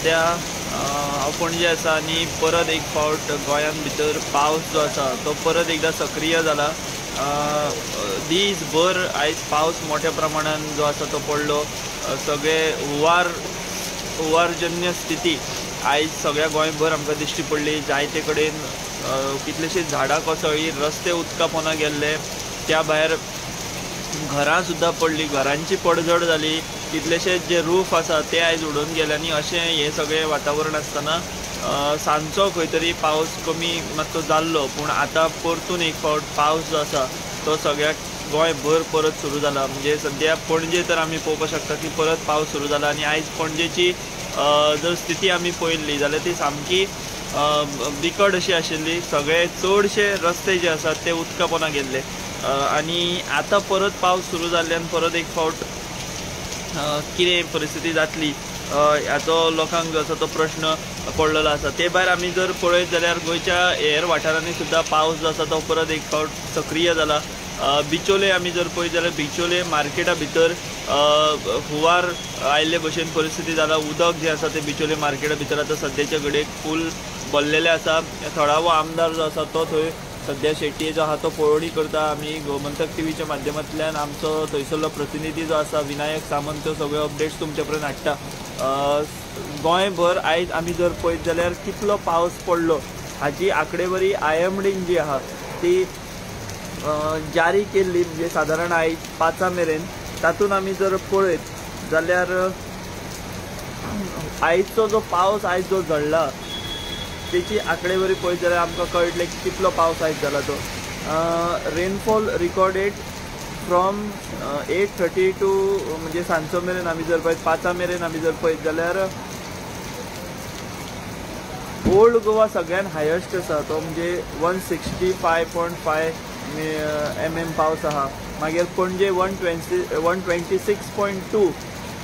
सध्या हांव पणजे आसा आनी परत एक फावट गोंयांत भितर पावस जो आसा तो परत एकदा सक्रीय जाला. दीसभर आयज पावस मोठ्या प्रमाणान जो आसा तो पडलो. सगळे हुंवारजन्य स्थिती आयज सगळ्या गोंयभर आमकां दिश्टी पडली. जायते कडेन कितलेशींच झाडां कोसळ्ळी, रस्ते उदका पोंदा गेल्ले, त्या भायर घरां सुद्दां पडली, घरांची पडझड जाली, कितलेशेच जे रूफ आसा ते आयज उडून गेले. आनी अशें हें सगळें वातावरण आसतना सांजचो खंय तरी पावस कमी मातसो जाल्लो, पूण आतां परतून एक फावट पावस जो आसा तो सगळ्याक गोंयभर परत सुरू जाला. म्हणजे सद्या पणजे तर आमी पळोवपाक शकता की परत पावस सुरू जाला आनी आयज पणजेची जर स्थिती आमी पळयल्ली जाल्यार ती सामकी बिकट अशी आशिल्ली. सगळे चडशे रस्ते जे आसात ते उदका पोंदा गेल्ले आनी आतां परत पावस सुरू जाल्ल्यान परत एक फावट कितें परिस्थिती जातली हाचो लोकांक जो आसा तो प्रश्न पडलेलो आसा. ते भायर आमी जर पळयत जाल्यार गोंयच्या हेर वाठारांनी सुद्दां पावस जो आसा तो परत एक फावट सक्रीय जाला. बिचोले आमी जर पळयत जाल्यार बिचोले मार्केटा भितर हुंवार आयिल्ले भशेन परिस्थिती जाला. उदक जें आसा तें बिचोले मार्केटा भितर आतां सद्याच्या घडयेक फूल भरलेलें आसा. थळावो आमदार जो आसा तो थंय सद्या शेट्टी जो आसा तो पळोवणी करता. आमी गोमंतक टीव्हीच्या माध्यमांतल्यान आमचो थंयसरलो प्रतिनिधी जो आसा विनायक सामंत तो सगळे अपडेट्स तुमचे पर्यंत हाडटा. गोंयभर आयज आमी जर पळयत जाल्यार कितलो पावस पडलो हाची आंकडेवारी IMDन जी आसा ती जारी केल्ली, म्हणजे सादारण आयज 5 मेरेन. तातूंत आमी जर पळयत जाल्यार आयजचो जो पावस आयज जो झडला तेची आंकडेवारी पळयत जाल्यार आमकां कळटलें की कितलो पावस आयज जाला तो. रेनफॉल रिकॉर्डेड फ्रॉम 8:30 टू म्हणजे सांजचो मेरेन आमी जर पळयत 5 मेरेन आमी जर पळयत जाल्यार ओल्ड गोवा सगळ्यान हायस्ट आसा तो म्हणजे 165.5 mm पावस आहा. मागीर पणजे 126.2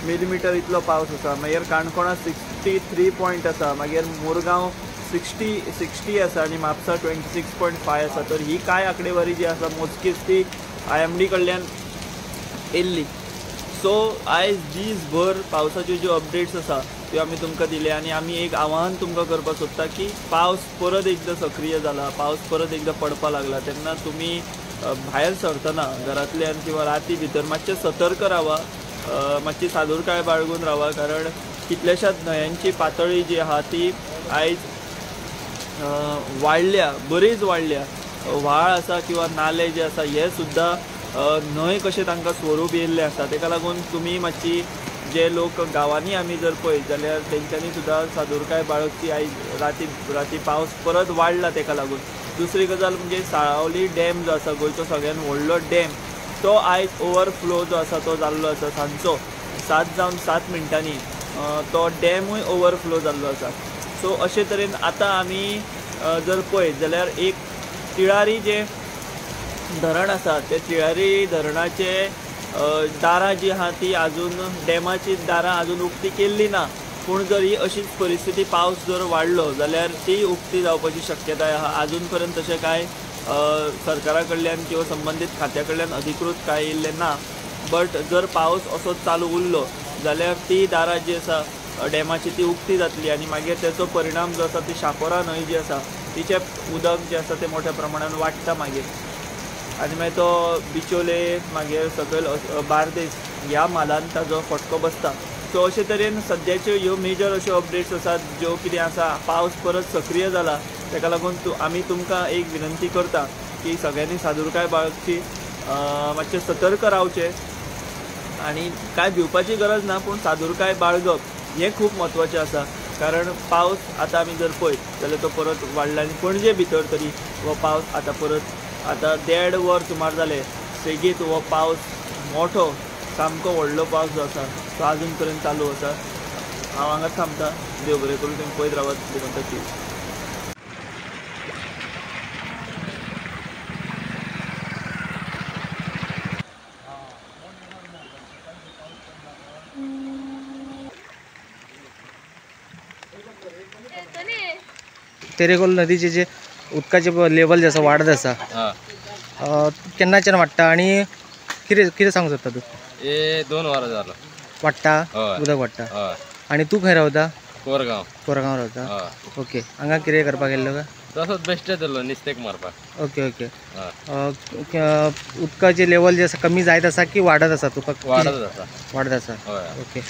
मिलीमिटर इतलो पावस आसा. मागीर काणकोणा 63 पॉयंट आसा, मागीर मुरगांव 60 आसा आनी म्हापसा 26.5 आसा. तर ही कांय आंकडेवारी जी आसा मोजकीच ती IMD कडल्यान येयल्ली. सो आयज दीसभर पावसाच्यो ज्यो अपडेट्स आसा त्यो आमी तुमकां दिले आनी आमी एक आवाहन तुमकां करपाक सोदता की पावस परत एकदां सक्रीय जाला, पावस परत एकदां पडपाक लागला तेन्ना तुमी भायर सरतना घरांतल्यान किंवा राती भितर मातशें सतर्क रावा, मातशी सादूरकाय बाळगून रावा, कारण कितल्याशाच न्हंयांची पातळी जी आहा ती आयज वाडल्या, बरीच वाडल्या. व्हाळ आसा किंवा नाले जे आसा हे सुद्दां न्हंय कशें तांकां स्वरूप येयल्लें आसा. तेका लागून तुमी मातशी जे लोक गांवांनी आमी जर पळयत जाल्यार तेंच्यांनी सुद्दां सादूरकाय बाळगची. आयज राती पावस परत वाडला तेका लागून. दुसरी गजाल म्हणजे साळावली डॅम जो आसा गोंयचो सगळ्यान व्हडलो डॅम तो आयज ओवरफ्लो जो आसा तो जाल्लो आसा. सांजचो 7:07 तो डॅमूय ओवरफ्लो जाल्लो आसा. सो अशे तरेन आतां आमी जर पळयत जाल्यार एक तिळारी जें धरण आसा ते तिळारी धरणाचे दारां जी आहा ती आजून डॅमाची दारां आजून उक्ती केल्ली ना, पूण जर ही अशीच परिस्थिती पावस जर वाडलो जाल्यार ती उक्ती जावपाची शक्यताय आहा. आजून पर्यंत तशें कांय सरकारा कडल्यान किंवा संबंदीत खात्या कडल्यान अधिकृत कांय येयल्लें ना, बट जर पावस असोच चालू उरलो जाल्यार ती दारां जी आसा डॅमाची ती उक्ती जातली आनी मागीर तेचो परिणाम जो आसा ती शापोरा न्हंय जी आसा तिचें उदक जें आसा तें मोठ्या प्रमाणान वाडटा मागीर आनी मागीर तो बिचोले मागीर सकयल बार्देस ह्या म्हालान ताजो फटको बसता. सो अशे तरेन सद्याच्यो ह्यो मेजर अश्यो अपडेट्स आसात ज्यो कितें आसा. पावस परत सक्रीय जाला तेका लागून आमी तुमकां एक विनंती करता की सगळ्यांनी सादूरकाय बाळगची, मातशें सतर्क रावचें आनी कांय भिवपाची गरज ना, पूण सादूरकाय बाळगप हें खूब म्हत्वाचें आसा. कारण पावस आतां आमी जर पळयत जाल्यार तो परत वाडला आनी पणजे भितर तरी हो पावस आतां परत आतां 1.5 वर सुमार जालें सेगीत हो पावस मोठो सामको व्हडलो पावस जो आसा तो आजून पर्यंत चालू आसा. हांव हांगाच थांबता. देव बरें करूं. तुमी पळयत रावात गोमंतक टीव्ही. तेरेखोल नदीचे जे उदकाचे लेवल जे आसा वाडत आसा केन्नाच्यान वाडटा आनी कितें कितें सांगूंक सोदता तूं? हे 2 वरां जालो वाडटा, उदक वाडटा. आनी तूं खंय रावता? कोरगांव. कोरगांव रावता. ओके, हांगा कितें करपाक येयल्लो काय? तसोच बेश्टे येयल्लो नुस्तेक मारपाक. Okay okay. उदकाचे लेवल जे आसा कमी जायत आसा की वाडत आसा? तुका वाडत आसा. वाडत आसा. ओके.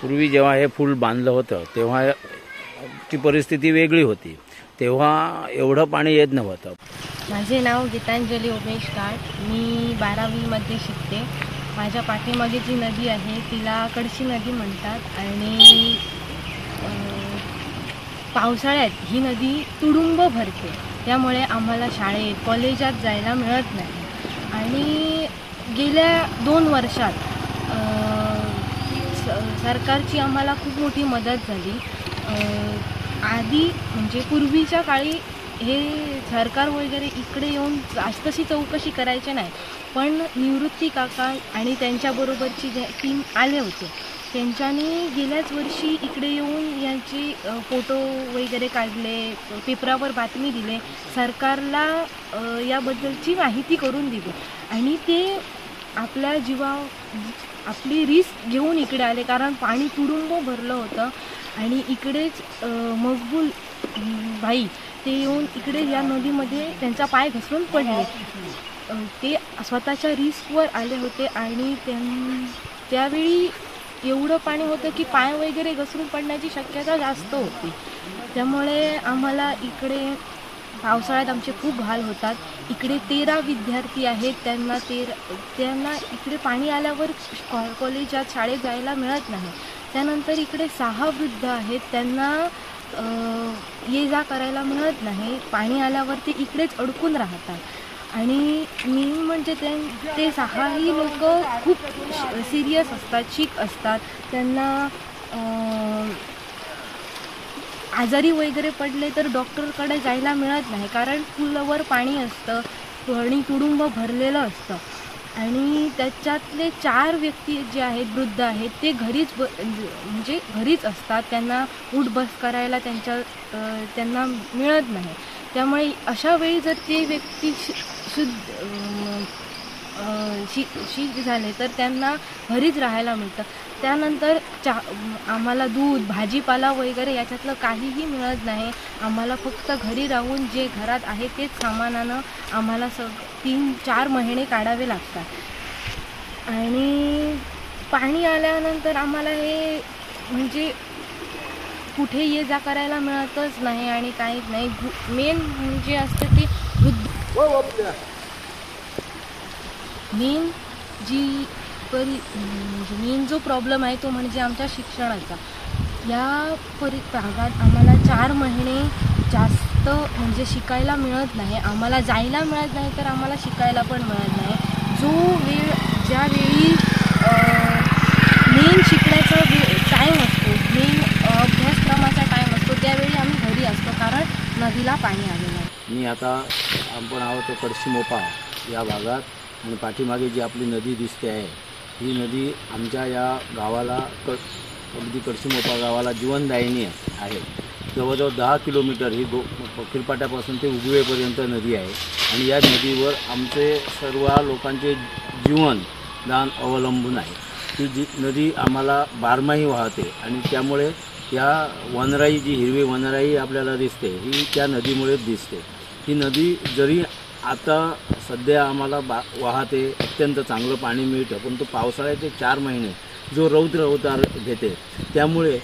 पूर्वी जेव्हा हे पूल बांधलं होतं तेव्हा ती परिस्थिती वेगळी होती, तेव्हा एवढं पाणी येत नव्हतं. माझे नाव गीतांजली उमेश काट, मी 12वीमध्ये शिकते. माझ्या पाठीमागे जी नदी आहे तिला कडशी नदी म्हणतात आणि पावसाळ्यात ही नदी तुडुंब भरते, त्यामुळे आम्हाला शाळेत कॉलेजात जायला मिळत नाही. आणि गेल्या 2 वर्षात सरकारची आम्हाला खूप मोठी मदत झाली. आधी म्हणजे पूर्वीच्या काळी हे सरकार वगैरे इकडे येऊन जास्तशी चौकशी करायचे नाही, पण निवृत्ती काका आणि त्यांच्याबरोबरची जे टीम आले होते त्यांच्याने गेल्याच वर्षी इकडे येऊन यांचे फोटो वगैरे काढले, पेपरावर बातमी दिले, सरकारला याबद्दलची माहिती करून दिली आणि ते आपल्या आपली रिस्क घेऊन इकडे आले, कारण पाणी तुडुंब भरलं होतं. आणि इकडेच मकबूल भाई ते येऊन इकडे या नदीमध्ये त्यांचा पाय घसरून पडले. ते स्वतःच्या रिस्कवर आले होते आणि त्यावेळी एवढं पाणी होतं की पाय वगैरे घसरून पडण्याची शक्यता जास्त होती. त्यामुळे आम्हाला इकडे पावसाळ्यात आमचे खूप हाल होतात. इकडे 13 विद्यार्थी आहेत, त्यांना इकडे पाणी आल्यावर कॉलेजात शाळेत जायला मिळत नाही. त्यानंतर इकडे 6 वृद्ध आहेत, त्यांना ये जा करायला मिळत नाही, पाणी आल्यावर ते इकडेच अडकून राहतात. आणि मेन म्हणजे ते 6ही लोक खूप सिरियस असतात, शीक असतात, त्यांना आजारी वगैरे पडले तर डॉक्टरकडे जायला मिळत नाही, कारण पुलावर पाणी असतं, पाणी तुडुंब भरलेलं असतं. आणि त्याच्यातले 4 व्यक्ती जे आहेत वृद्ध आहेत ते घरीच म्हणजे घरीच असतात, त्यांना उठ बस करायला त्यांना मिळत नाही. त्यामुळे अशा वेळी जर ते व्यक्ती शीक झाले तर त्यांना घरीच राहायला मिळतं. त्यानंतर आम्हाला दूध भाजीपाला वगैरे याच्यातलं काहीही मिळत नाही. आम्हाला फक्त घरी राहून जे घरात आहे तेच सामानानं आम्हाला 3-4 महिने काढावे लागतात. आणि पाणी आल्यानंतर आम्हाला हे म्हणजे कुठे ये जा करायला मिळतच नाही आणि काहीच नाही. मेन म्हणजे असतं ते वृद्ध मेन जी मेन जो प्रॉब्लेम आहे तो म्हणजे आमच्या शिक्षणाचा. या भागात आम्हाला 4 महिने जास्त म्हणजे शिकायला मिळत नाही, आम्हाला जायला मिळत नाही, तर आम्हाला शिकायला पण मिळत नाही. जो वेळ ज्यावेळी मेन शिकण्याचा टाईम असतो, मेन अभ्यासक्रमाचा टाईम असतो, त्यावेळी आम्ही घरी असतो, कारण नदीला पाणी आलेलं आहे. मी आता आपण आहोत कडशी मोपा या भागात आणि पाठीमागे जी आपली नदी दिसते आहे ही नदी आमच्या या गावाला अगदी कडशी मोपा गावाला जीवनदायिनी आहे. जवळजवळ 10 किलोमीटर ही फकीरपाट्यापासून ते उगवेपर्यंत नदी आहे आणि या नदीवर आमचे सर्व लोकांचे जीवनदान अवलंबून आहे. ही जी नदी आम्हाला बारमाही वाहते आणि त्यामुळे या वनराई जी हिरवी वनराई आपल्याला दिसते ही त्या नदीमुळेच दिसते. ही नदी जरी आता सध्या आम्हाला वाहते, अत्यंत चांगलं पाणी मिळतं, परंतु पावसाळ्याचे 4 महिने जो रौद्र अवतार घेते त्यामुळे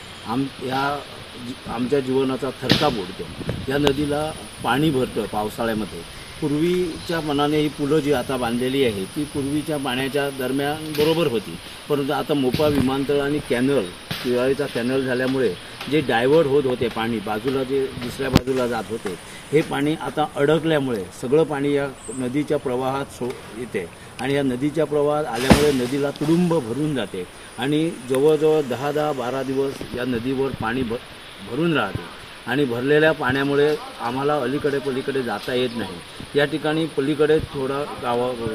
आमच्या जीवनाचा थरकाप उडतो. या नदीला पाणी भरतं पावसाळ्यामध्ये. पूर्वीच्या मनाने ही पुलं जी आता बांधलेली आहे ती पूर्वीच्या पाण्याच्या दरम्यान बरोबर होती, परंतु आता मोपा विमानतळ आणि कॅनल, तिवारीचा कॅनल झाल्यामुळे जे डायव्हर्ट होत होते पाणी बाजूला, जे दुसऱ्या बाजूला जात होते, हे पाणी आता अडकल्यामुळे सगळं पाणी या नदीच्या प्रवाहात येते आणि या नदीच्या प्रवाहात आल्यामुळे नदीला तुडुंब भरून जाते आणि जवळजवळ 10-10, 12 दिवस या नदीवर पाणी भरून राहते आणि भरलेल्या पाण्यामुळे आम्हाला अलीकडे पलीकडे जाता येत नाही. या ठिकाणी पलीकडे थोडं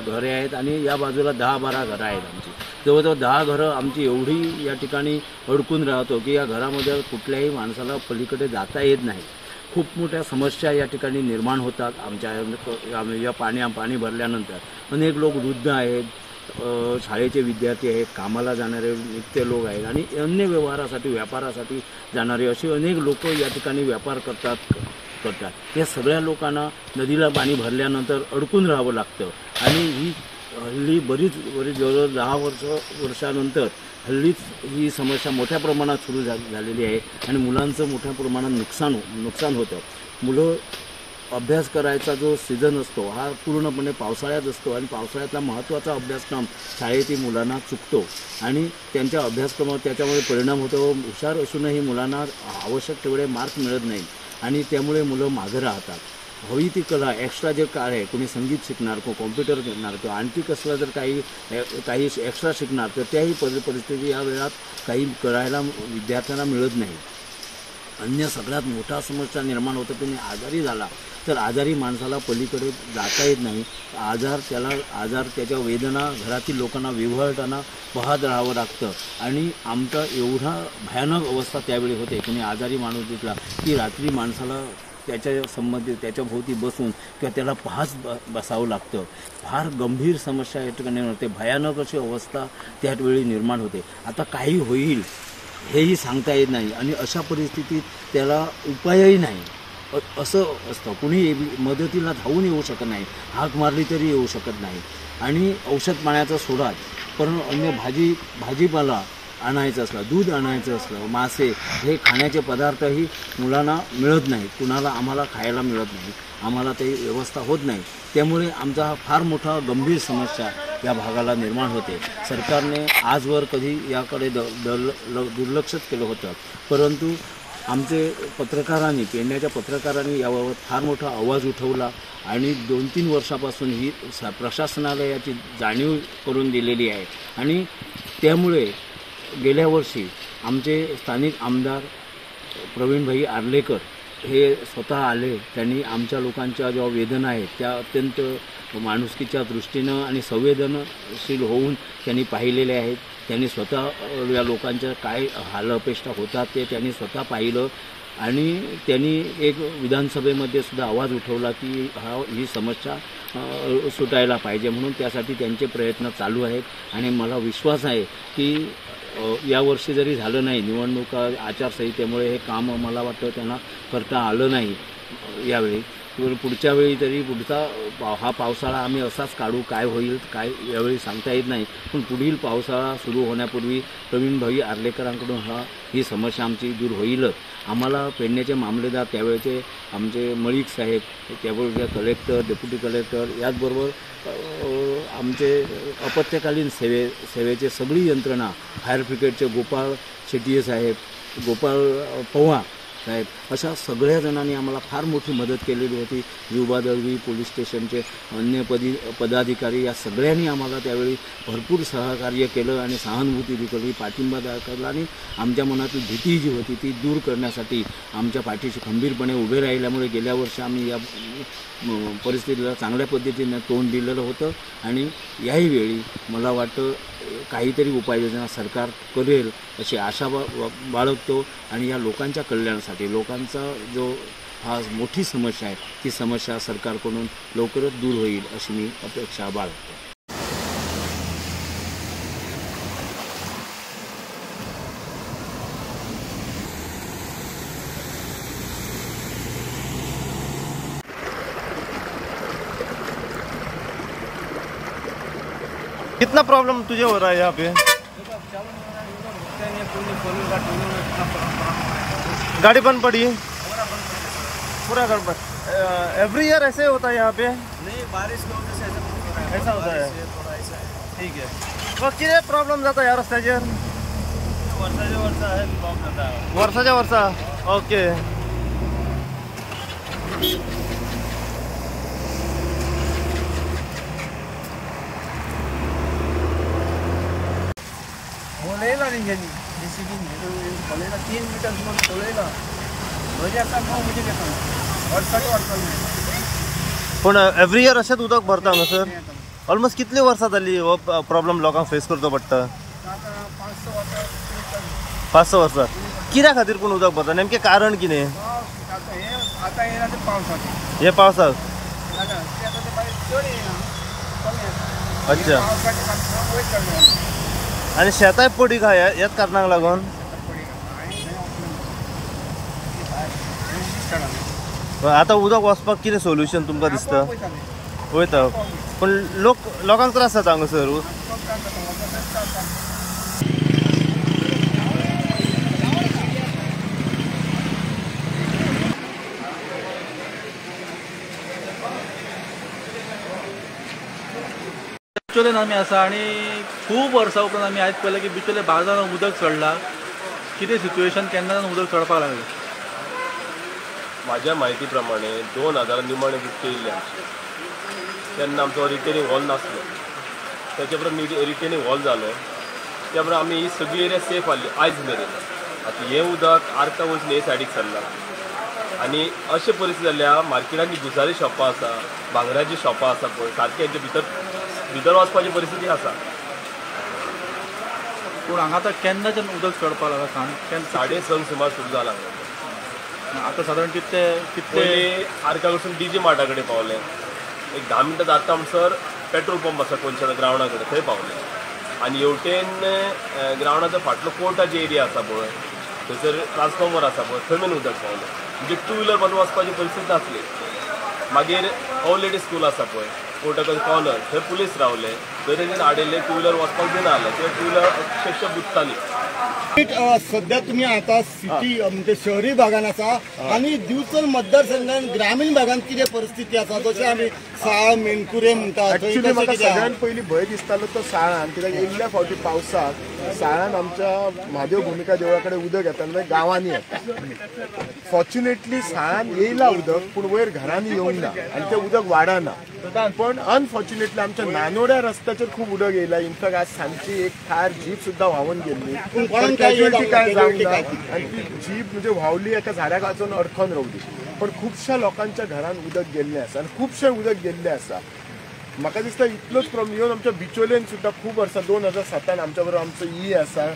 घरे आहेत आणि या बाजूला 10-12 घरं आहेत आमची. जवळजवळ 10 घरं आमची एवढी या ठिकाणी अडकून राहतो की या घरामध्ये कुठल्याही माणसाला पलीकडे जाता येत नाही. खूप मोठ्या समस्या या ठिकाणी निर्माण होतात. आमच्या या पाणी भरल्यानंतर अनेक लोक वृद्ध आहेत, शाळेचे विद्यार्थी आहेत, कामाला जाणारे नित्य लोक आहेत आणि अन्य व्यवहारासाठी व्यापारासाठी जाणारे असे अनेक लोक या ठिकाणी व्यापार करतात. या सगळ्या लोकांना नदीला पाणी भरल्यानंतर अडकून राहावं लागतं. आणि ही हल्ली बरीच जवळजवळ 10 वर्षानंतर हल्लीच ही समस्या मोठ्या प्रमाणात सुरू झालेली आहे आणि मुलांचं मोठ्या प्रमाणात नुकसान होतं. मुलं अभ्यास करायचा जो सीझन असतो हा पूर्णपणे पावसाळ्यात असतो आणि पावसाळ्यातला महत्त्वाचा अभ्यासक्रम शाळेतील मुलांना चुकतो आणि त्यांच्या अभ्यासक्रमावर त्याच्यामुळे परिणाम होतो. हुशार असूनही मुलांना आवश्यक तेवढे मार्क मिळत नाही आणि त्यामुळे मुलं मागं राहतात. हवी ती कला एक्स्ट्रा जे काय आहे, कोणी संगीत शिकणार, कोणी कॉम्प्युटर करणार किंवा आणखी कसलं जर काही एक्स्ट्रा शिकणार तर त्याही परिस्थिती या वेळात काही करायला विद्यार्थ्यांना मिळत नाही. अन्य सगळ्यात मोठा समस्या निर्माण होतं, तुम्ही आजारी झाला तर आजारी माणसाला पलीकडे जाता येत नाही. आजार त्याच्या वेदना घरातील लोकांना विव्हळताना पाहत राहावं लागतं आणि आमचा एवढा भयानक अवस्था त्यावेळी होते. कोणी आजारी माणूस दिसला की रात्री माणसाला त्याच्या संबंधित त्याच्याभोवती बसून किंवा त्याला पाहत बसावं लागतं. फार गंभीर समस्या या ठिकाणी होते, भयानक अशी अवस्था त्यावेळी निर्माण होते. आता काही होईल हेही सांगता येत नाही आणि अशा परिस्थितीत त्याला उपायही नाही असं असतं. कुणी मदतीला धावून येऊ शकत नाही, हाक मारली तरी येऊ शकत नाही. आणि औषध पाण्याचा सोडाच, पण अन्य भाजीपाला आणायचं असलं, दूध आणायचं असलं, मासे हे खाण्याचे पदार्थही मुलांना मिळत नाही, कुणाला आम्हाला खायला मिळत नाही, आम्हाला ते व्यवस्था होत नाही. त्यामुळे आमचा हा फार मोठा गंभीर समस्या या भागाला निर्माण होते. सरकारने आजवर कधी याकडे दुर्लक्षच केलं होतं, परंतु आमचे पत्रकारांनी, पेडण्याच्या पत्रकारांनी याबाबत फार मोठा आवाज उठवला आणि 2-3 वर्षापासून ही प्रशासनाला याची जाणीव करून दिलेली आहे. आणि त्यामुळे गेल्या वर्षी आमचे स्थानिक आमदार प्रवीणभाई आर्लेकर हे स्वतः आले. त्यांनी आमच्या लोकांच्या ज्या वेदना आहेत त्या अत्यंत माणुसकीच्या दृष्टीनं आणि संवेदनशील होऊन त्यांनी पाहिलेले आहेत. त्यांनी स्वतः या लोकांच्या काय हालअपेष्टा होतात ते त्यांनी स्वतः पाहिलं आणि त्यांनी एक विधानसभेमध्ये सुद्धा आवाज उठवला की ही समस्या सुटायला पाहिजे म्हणून त्यासाठी त्यांचे प्रयत्न चालू आहेत. आणि मला विश्वास आहे की यावर्षी जरी झालं नाही, निवडणुका आचारसंहितेमुळे हे काम मला वाटतं त्यांना करता आलं नाही यावेळी, पुढच्या वेळी तरी पुढचा हा पावसाळा आम्ही असाच काढू, काय होईल काय यावेळी सांगता येत नाही, पण पुढील पावसाळा सुरू होण्यापूर्वी प्रवीणभाई आर्लेकरांकडून ही समस्या आमची दूर होईलच. आम्हाला पेडण्याचे मामलेदार त्यावेळचे आमचे मळीक साहेब, त्याबरोबर कलेक्टर, डेप्युटी कलेक्टर, याचबरोबर आमचे अपत्यकालीन सेवेचे सगळी यंत्रणा, फायर ब्रिगेडचे गोपाळ शेट्ये साहेब, गोपाळ पवार साहेब, अशा सगळ्या जणांनी आम्हाला फार मोठी मदत केलेली होती. युवा दळवी पोलीस स्टेशनचे अन्य पदाधिकारी या सगळ्यांनी आम्हाला त्यावेळी भरपूर सहकार्य केलं आणि सहानुभूती दाखवली, पाठिंबा दाखवला आणि आमच्या मनातील भीती जी होती ती दूर करण्यासाठी आमच्या पाठीशी खंबीरपणे उभे राहिल्यामुळे गेल्या वर्षी आम्ही या परिस्थितीला चांगल्या पद्धतीने तोंड दिलेलं होतं. आणि याही वेळी मला वाटतं काहीतरी उपाययोजना सरकार करेल अशी आशा बाळगतो आणि या लोकांच्या कल्याणासाठी, लोकांचा जो हा मोठी समस्या आहे ती समस्या सरकारकडून लवकरच दूर होईल अशी मी अपेक्षा बाळगतो. कितना प्रॉब्लम तुझे हो रहा है यहाँ पे? गाड़ी बंद पड़ी है पूरा गड़बड़। एवरी ईयर ऐसे होता है यहाँ पे? नहीं, बारिश की वजह से ऐसा होता है, थोड़ा ऐसा है। ठीक है, मग किती प्रॉब्लेम जाता या रस्त्याचेर? वर्षाच्या वर्षा आहे ब्लॉक जाता, वर्षाच्या वर्षा। ओके, 3 मीटर पण एवरी इयर अशेंच उदक भरता न्हू सर? ऑलमोस्ट कितली वर्सां जाली हो प्रॉब्लम लोकांक फेस करचो पडटा? 5-6 वर्सां। कित्या खातीर पूण उदक भरता, नेमकें कारण कितें? आतां येयला ते पावसाचें. हे पावसाक ना ना ते आतां ते मागीर चड येयना, कमी येता. अच्छा. पावसाचे वयर चडलें. आनी शेतांय पडीक आहा ह्याच कारणाक लागून. आतां उदक वचपाक कितें सोल्युशन तुमकां दिसता? वयता पूण लोक लोकांक त्रास जाता हांगासर. बिचोलेन आमी आसा आनी खूब वर्सां उपरांत आमी आयज पळयलें की बिचोले बाजारान उदक चडलां. कितें सिट्युएशन केन्ना उदक चडपाक लागलें? म्हाज्या म्हायती प्रमाणे 2000 निमाणे बुट्टी येयल्ली आमची, तेन्ना आमचो रिटेनिंग हॉल नासलो. तेच्या उपरांत रिटेनिंग हॉल जालो, त्या उपरांत आमी ही सगळी एरिया सेफ आहली आयज मेरेन. आतां हें उदक आर्का वचून हे सायडीक सरलां आनी अशें परिस्थिती जाल्या मार्केटान जी गुजारी शॉपां आसा, भांगराचीं शॉपां आसा पळय, सारकें हेंचे भितर भितर वचपाची परिस्थिती आसा. पूण हांगा आतां केन्नाच्यान उदक चडपाक लागलां? सांग. 6:30 सुमार सुरू जालां. आतां सादारण कितले कितले आर्का कडसून डी जी मार्टा कडेन पावले, एक 10 मिनटां जाता म्हणसर पेट्रोल पंप आसा कोनशाचो ग्रावंडा कडेन थंय पावले. आनी हेवटेन ग्रावंडाचो फाटलो कोर्टाची एरिया आसा पळय, थंयसर ट्रान्सफॉर्मर आसा पळय, थंय मेरेन उदक पावलें. म्हणजे टू व्हिलर पासून वचपाची परिस्थिती नासली. मागीर ऑलरेडी स्कूल आसा पळय कोर्टाकडे कॉर्नर, थंय पुलीस रावले, थंय तेंच्यानी आडयल्ले, टू व्हिलर वचपाक दिना जालें, थंय टू व्हिलर अक्षरशः बुडटाली. सध्या तुम्ही आता सिटी म्हणजे शहरी भागान आसा आनी दिवचल मतदारसंघान ग्रामीण भागान कितें परिस्थिती आसा? जशें आमी साळ मेणकुरे म्हणटा, एक्चुअली म्हाका सगळ्यात पयलीं भंय दिसतालो तो साळान, कित्याक इल्ल्या फावटी पावसाक साळान आमच्या म्हादेव भुमिका देवळा कडेन उदक येता आनी गांवांनी येता. फॉर्च्युनेटली साळान येयला उदक, पूण वयर घरांनी येवंक ना आनी तें उदक वाडना. पण अनफॉर्च्युनेटली आमच्या नानोड्या रस्त्याचेर खूब उदक येयला. इनफॅक्ट आज सांजची एक थार जीप सुद्दां व्हांवून गेल्ली, कॅज्युअलिटी काय जावंक ना आनी ती जीप म्हणजे व्हांवली एका झाडाक वचून अडखोन रावली. पण खुबश्या लोकांच्या घरान उदक गेल्लें आसा आनी खुबशें उदक गेल्लें आसा. म्हाका दिसता इतलोच प्रॉब्लेम. इवन आमच्या बिचोलेन सुद्दां खूब वर्सां 2007 आमच्या बरोबर आमचो ई आसा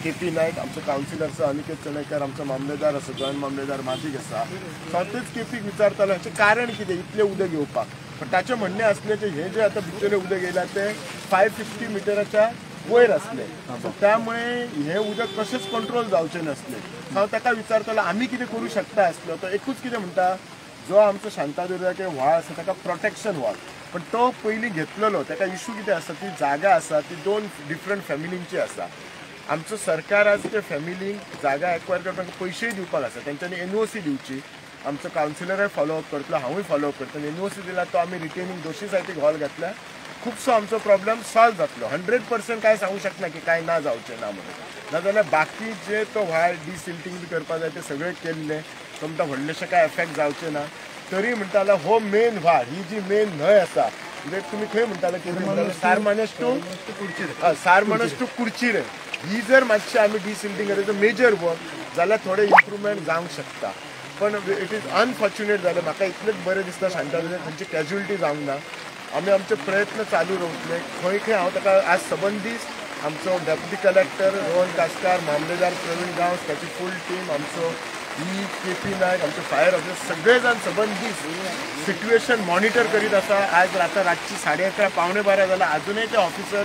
के पी नायक, आमचो कावन्सिलर आसा अनिकेत चणेकर, आमचो मामलेदार आसा जॉयंट मामलेदार माजीक आसा. सो हांव तेच के पीक विचारतालो हाचें कारण कितें इतलें उदक येवपाक. पण ताचें म्हणणें आसलें की हें जें आतां बिचोले उदक येयलां तें 550 मिटराच्या वयर आसलें, सो त्यामुळे हें उदक कशेंच कंट्रोल जावचें नासलें. हांव ताका विचारतालो आमी कितें करूं शकता आसलो, तो एकूच कितें म्हणटा, जो आमचो शांतादुर्गाचे व्हाळ आसा ताका प्रोटेक्शन व्हाळ, पण तो पयलीं घेतलेलो ताका इशू कितें आसा, ती जागा आसा ती 2 डिफरंट फॅमिलींची आसा. आमचो सरकार आज ते फॅमिलींक जागा एक्वायर करपाक पयशेय दिवपाक आसा, तेंच्यांनी एनओसी दिवची. आमचो कावन्सिलरय फॉलोअप करतलो, हांवूय फॉलोअप करतलो. एनओसी दिला तो आमी रिटेनिंग दोशी सायटीक हॉल घातला, खुबसो आमचो प्रॉब्लम सॉल्व जातलो. 100% काय सांगू शकना की काय ना जावचें ना म्हणून, नाजाल्यार बाकी जे तो व्हाळ डिसिल्टींग बी करपाक जाय ते सगळें केल्लें, तो म्हणटा व्हडलेशें काय एफेक्ट जावचें ना. तरी म्हणटालो हो मेन व्हाळ, ही जी मेन न्हंय आसा, म्हणजे तुमी खंय म्हणटाले की सारमानस टू कुडचिरे, ही जर मातशी आमी डिसिल्टींग करायचो मेजर वर्क जाल्यार थोडें इम्प्रुवमेंट जावंक शकता. पण it is unfortunate जालें. म्हाका इतलेंच बरें दिसता शांतादुर्गा खंयची कॅज्युअलिटी जावंक ना. आमी आमचे प्रयत्न चालू दवरतले. खंय खंय हांव ताका आज सबंद दीस आमचो डेप्युटी कलेक्टर रोहन कासकार, मामलेदार प्रवीण गांवस, ताची फूल टीम, आमचो ई के पी नायक, आमचे फायर ऑफिसर, सगळे जाण सबंद दीस सिट्युएशन मॉनिटर करीत आसा. आज आतां रातची 11:30 11:45 जाल्यार आजुनय ते ऑफिसर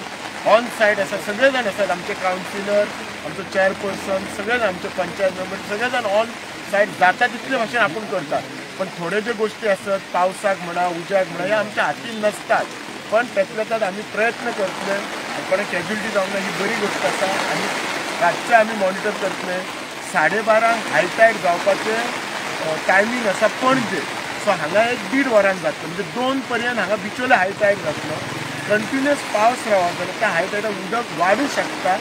ऑन सायट आसा, सगळे जाण आसात. आमचे कावन्सिलर, आमचो चेअरपर्सन, सगळे जाण, आमचे पंचायत मेंबर, सगळे जाण ऑन सायट जाता तितले भाशेन आपूण करतात. पण थोडे जे गोष्टी आसत पावसाक म्हणा उज्याक म्हणा हे आमच्या हातीन नसतात, पण त्यातल्या त्यात आमी प्रयत्न करतले. कोणा कॅज्युअलिटी जावंक ना ही बरी गोष्ट आसा आनी रातचे आमी मॉनिटर करतले. 12:30 हाय टायड जावपाचें टायमींग आसा पणजे, सो हांगा 1-1.5 वरान जातलो, म्हणजे 2 पर्यंत हांगा बिचोले हाय टायड जातलो. कंटिन्युअस पावस रावत जाल्यार त्या हाय टायडाक उदक वाडूं शकता.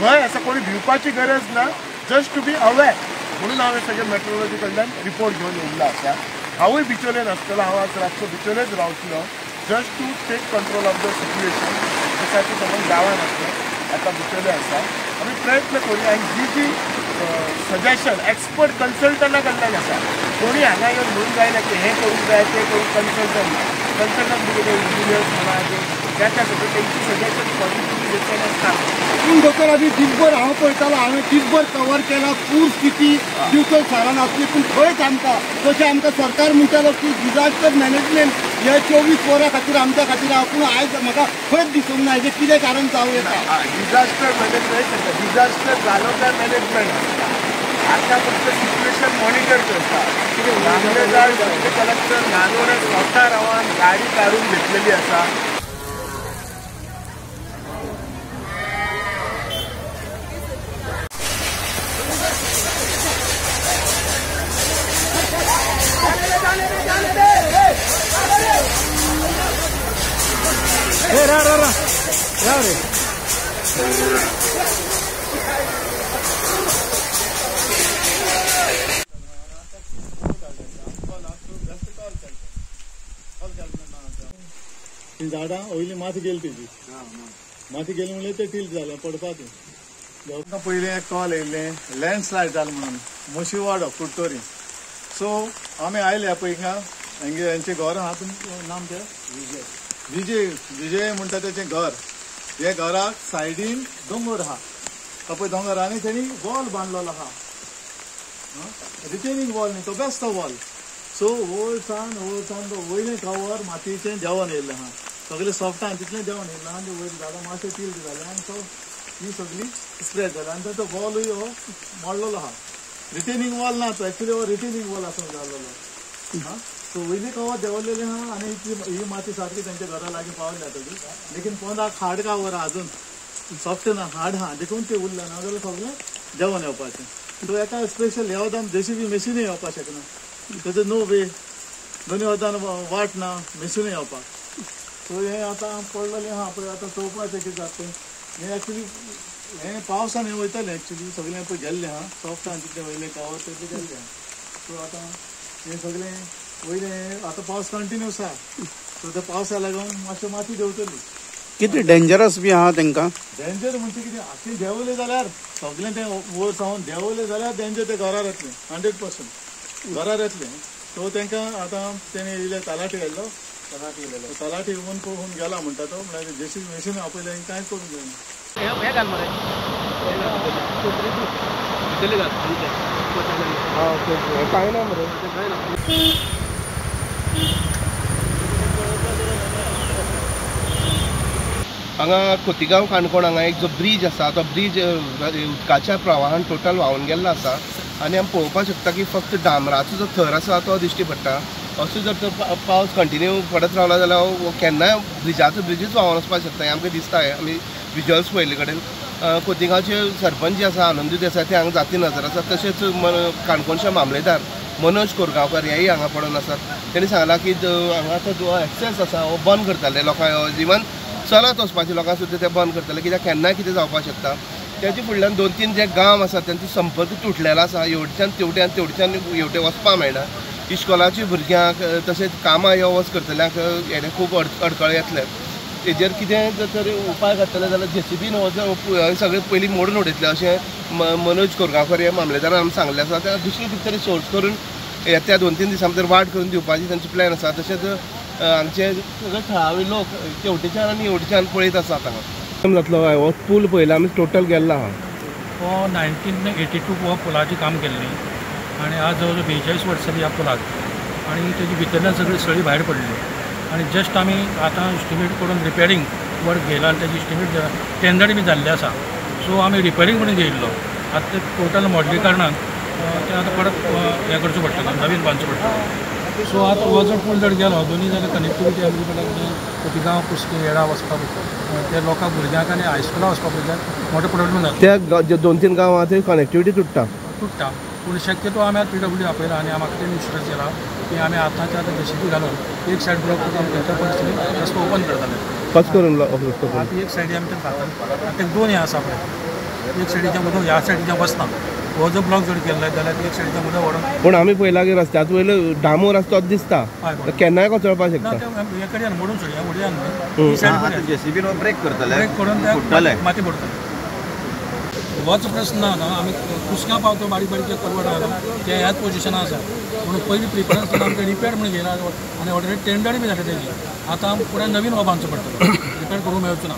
भंय आसा, कोणी भिवपाची गरज ना, जस्ट टू बी अवेर म्हणून हांव हे सगळे मेट्रोलॉजी कडल्यान रिपोर्ट घेवन येयल्लो आसा. हांवूय बिचोले नासतलो, हांव आज रातचो बिचोलेच रावतलो, just to take control of the situation. दिसाचे समज गांवान आसलो, आतां बिचोले आसा. आमी प्रयत्न करुया आनी जी जी सजेशन एक्सपर्ट कन्सल्टंटा कडल्यान आसा, कोणी हांगा येवन म्हणूंक जायना की हें करूंक जाय तें करूंक, कन्सल्टंट ना. कन्सल्टंट म्हणजे इंजिनियर्स म्हणा जे त्या त्या सगळें तेंची सजेशन पॉझिटिवली घेतलें आसता. पूण दोतोर आमी दिसभर हांव पळयतालो, हांवें दिसभर कवर केला पूर स्थिती दिवचल शारान आसली, पूण खंयच आमकां जशें आमकां सरकार म्हणटालो की डिजास्टर मॅनेजमेंट हे 24 वरां खातीर आमच्या खातीर आहा, पूण आयज म्हाका खंयच दिसूंक ना हेजें कितें कारण जावं येता. डिजास्टर मॅनेजमेंट डिजास्टर जालो काय मॅनेजमेंट आतां फक्त सिच्युएशन मॉनिटर करता. मामलेदार कलेक्टर नानोरे स्वता रावन गाडी काडून घेतलेली आसा. झाडां वयली माती गेली तेजी, माती गेली म्हणल्यार ते टिल्ट जालें पडपा तें. पयलीं एक कॉल येयल्लें लँडस्लायड जालें म्हणून मुशीवाडो कुडटोरी. सो आमी आयले पळय हिंगा हेंगे हेंचें घर आहा, तुमचें नाम तें विजय, विजय विजय म्हणटा तेचें घर. हे घराक सायडीन दोंगर आहा, तो पळय दोंगर आनी तेणी वॉल बांदलेलो आहा, रिटेनिंग वॉल न्ही तो बेस्ट वॉल. सो वयर सान तो वयलें कवर मातयेचें देंवन येयल्लें आहा, सगळें सॉफ्ट आहा तितलें देंवन येयलां आनी वयर झाडां मातशें टिल्ट जालें आनी तो ही सगळी स्प्रेड जाली आनी तो वॉलूय हो मोडलेलो आहा. रिटेनिंग वॉल ना तो, एक्चुअली हो रिटेनिंग वॉल आसूंक जाय आसलेलो. हां सो वयली कवर देंवलेली आहा आनी ही माती सारकी तेंच्या घरा लागीं पावल्या तरी, लेकीन पोंदाक हार्ड कवर आहा अजून सॉफ्ट ना, हार्ड आहा देखून तें उरलें ना जाल्यार सगळें देंवन येवपाचें. सो एका स्पेशल ह्या वतान जेसीबी मशिनूय येवपाक शकना, तेजो नो वे, दोनूय वतान वाट ना मशिनूय येवपाक. सो हें आतां पडलेलें आहा पळय, आतां चोवपाचें कितें जाता तें. हें एक्चुली हें पावसान हें वयतालें एक्चुली सगळें पळय गेल्लें आहा, सॉफ्ट आहा तितलें वयलें कवर तितलें गेल्लें आहा. सो आतां हें सगळें वयलें आतां पावस कंटिन्यूस आहा, सो त्या पावसा लागून मातशें माती देंवतली. कितें डेंजरस बी आहा तेंकां? डेंजर म्हणजे कितें, आतां देंवलें जाल्यार सगळें तें वयर सावन देंवलें जाल्यार डेंजर तें घरार येतलें, 100% घरार येतलें. सो तेंकां आतां तेणें येयलें तलाठी येयल्लो, तलाठी येवन पळोवन गेला म्हणटा तो, म्हणल्यार जेसीबी मशीन आपयलें कांयच करूंक जायना. कांय ना मरे. हांगा खोतिगांव काणकोण हांगा एक जो ब्रीज आसा तो ब्रीज उदकाच्या प्रवाहान टोटल व्हांवन गेल्लो आसा आनी आमी पळोवपाक शकता की फक्त डांबराचो जो थर आसा तो दिश्टी पडटा. असो जर तर पावस कंटिन्यू पडत रावला जाल्यार केन्नाय ब्रिजाचो ब्रिजूच व्हांवन वचपाक शकता हें आमकां दिसता. आमी विजुअल्स पळयल्ले कडेन खोतिगांवचे सरपंच जे आसा आनंदू देसाय ते हांगा जाती नजर आसा, तशेंच काणकोणचे मामलेदार मनोज कोरगांवकर हेय हांगा पडून आसात. तेणी सांगलां की हांगा तो जो एक्सेस आसा हो बंद करताले लोकांक, इवन चलत वचपाचे लोकांक सुद्दां ते बंद करतले कित्याक केन्नाय कितें जावपाक शकता. तेजे फुडल्यान 2-3 जे गांव आसा तेंचो संपर्क तुटलेलो आसा, हेवटेच्यान तेवट्यान तेवटेच्यान हेवटे वचपाक मेळना. इश्कोलाच्या भुरग्यांक तशेंच कामां यो वच करतल्यांक हेणें खूब अडखळ येतले. हेजेर कितें जर तर उपाय काडटले जाल्यार जेसीबीन हो जर सगळें पयलीं मोडून उडयतलें अशें मनोज कोरगांवकर हे मामलेदारान आमी सांगलें आसा. त्या दुसरी कितें तरी सोर्स करून येत्या 2-3 दिसां भितर वाट करून दिवपाची तेंचो प्लॅन आसा. तशेंच हांगचे सगळे थळावे लोक तेवटेच्यान आनी हेवटेच्यान पळयत आसात हांगा. जातलो हो पूल पळयला आमी टोटल गेल्लो आहा. हो 1982 हो पुलाचें काम केल्लें आनी आज जवळ जवळ 42 वर्सां जालीं ह्या पुलाक आनी तेजी भितरल्यान सगळी सळी भायर पडली आनी जस्ट आमी आतां एस्टिमेट करून रिपेरींग वर्क घेयला आनी तेजी एस्टिमेट टेंडर बी जाल्लें आसा. सो आमी रिपेरींग म्हणून घेयल्लो, आतां ते टोटल मोडले कारणान तें आतां परत हें करचें पडटलें, नवीन बांदचें पडटलें. सो आतां हो जर पूल जर गेलो दोनूय जाल्यार कनेक्टिविटी आमची पडटा खोतिगांव कुस्कें येडा वचपाक त्या लोकांक भुरग्यांक आनी हायस्कुलाक वचपाक भुरग्यांक मोठो प्रोब्लम जाता. त्या 2-3 गांवांत कनेक्टिविटी तुट्टा तुट्टा पूण शक्यतो आमी आतां पीडब्ल्यू आपयला आनी आमकां तेणी इन्शुरन्स दिला की आमी आतांच्या आतां जेसीबी घालून एक सायड ब्लॉक करून आमी थंयच्या परिस्थिती रस्तो ओपन करतले. कस करून आतां एक सायडी आमी घालतले, ते दोन हें आसा पळय, एक सायडीच्या उदक ह्या सायडीच्या वचना, हो जो ब्लॉक जर केल्लो जाल्यार एक सायडीच्या उदक व्हडून. पूण आमी पळयला की रस्त्याचो वयलो डांबर आसा तोच दिसता, केन्नाय कोसळपाक शकता. हे कडेन मोडून सोडया, उडया न्हय, जेसीबीन ब्रेक करतले, ब्रेक करून माती पडटले. होच प्रश्न ना, आमी कुस्क्यां पावतो बारीक बारीक जे कलवट आहा ते ह्याच पोजिशनान आसा म्हणून पयलीं प्रिफरन्स आमकां रिपेर म्हणून घेयला आनी ऑलरेडी टेंडर बी जालें तेजी. आतां फुडें नवीन हो बांदचो पडटलो, रिपेर करूंक मेळचो ना.